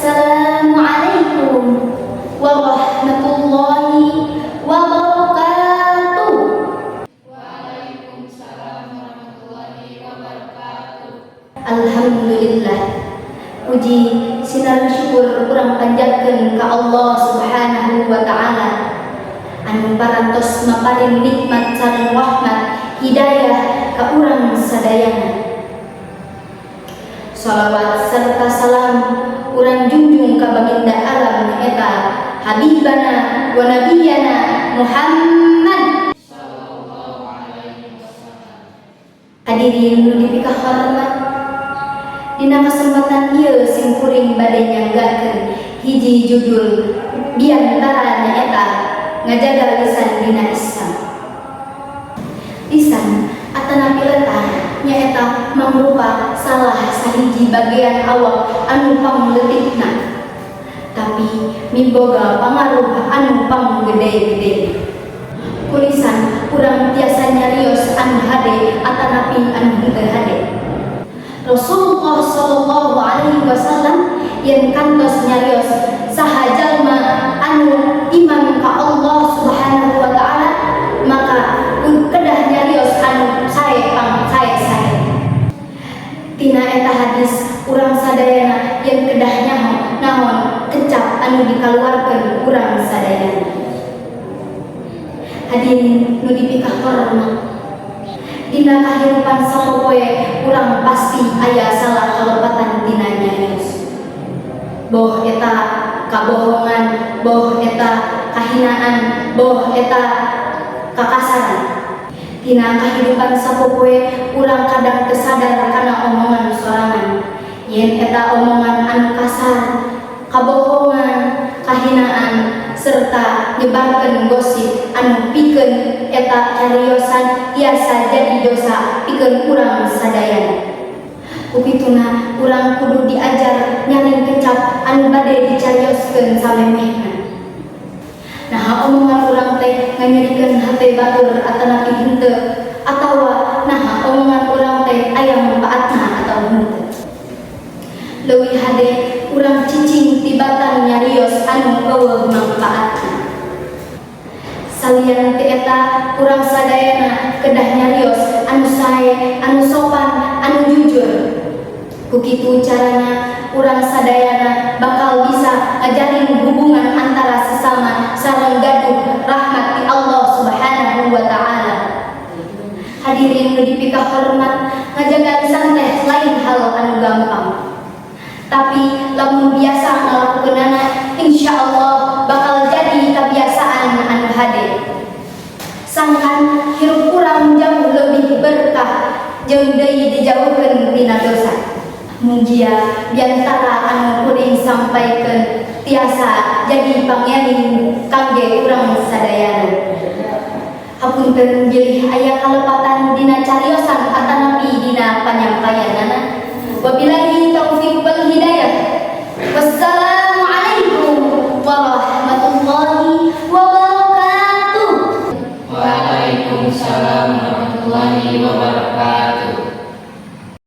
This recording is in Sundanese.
Assalamualaikum warahmatullahi wabarakatuh. Waalaikumsalam warahmatullahi wabarakatuh. Alhamdulillah. Puji sinareng syukur urang panjatkeun ka Allah Subhanahu wa Ta'ala anu parantos maparin nikmat sareng rahmat hidayah ka urang sadayana. Salawat serta salam urang junjung ka baginda alam, nyaeta Habibana wa Nabiyana Muhammad. Sallallahu alaihi wasallam. Hadirin nu dipikahormat, dina kesempatan ieu simkuring bade nyanggakeun hiji judul, biantara nyaeta ngajaga lisan dina Islam. Lisan atanapi letah nyaeta mangrupa salah sahiji bagian awak anu pangleutikna, tapi miboga pangaruh anu panggede-gede. Ku lisan urang tiasa nyarios anu hade atanapi anu henteu hade. Rasulullah Shallallahu Alaihi Wasallam yang kantos nyarios, saha jalma anu iman ka Allah Subhanahu wa Ta'ala maka kedah nyarios anu sae pang sae sae. Tina eta hadis, urang sadayana yang kedah nyaho naon kecap anu dikaluarkeun urang sadayana. Hadirin nu dipikahormat, dina kahirupan sapopoe urang pasti aya salah kalepatan tina nyarios, boh eta kabohongan, boh eta kahinaan, boh eta kakasaran. Tina kahirupan sapopoe urang kadang teu sadar kana omongan sorangan, yen eta omongan anu kasar, kabohongan, kahinaan, serta nyebarkeun gosip anu pikeun eta cariosan tiasa jadi dosa pikeun urang sadayana. Ku kituna urang kudu diajar nyaring kecap anu bade dicarioskeun samemehna. Nah, omongan urang teh nganyerikeun hate batur atanapi henteu, atawa nah, omongan urang teh aya manfaatna atau henteu? Leuwih hade urang cicing tibatan nyarios anu euweuh mangfaatna. Salian ti eta, urang sadayana kedah nyarios anu sae, anu sopan, anu jujur. Ku kitu carana urang sadayana bakal bisa ngajalin hubungan antara sesama sareng gaduh rahmat ti Allah Subhanahu wa Ta'ala. Hadirin nu dipikahormat, ngajaga lisan teh lain hal anu gampang, tapi lamun biasa ngalakukeunana, insyaallah bakal jadi kebiasaan anu hade, sangkan hirup urang jauh lebih berkah jeung deui dijauhkeun tina dosa. Mugia biantara anu kuring sampaikeun tiasa jadi pangeling kangge urang sadayana. Hapunten bilih aya kalepatan dina cariosan atanapi dina panyampaianana. Wabillahi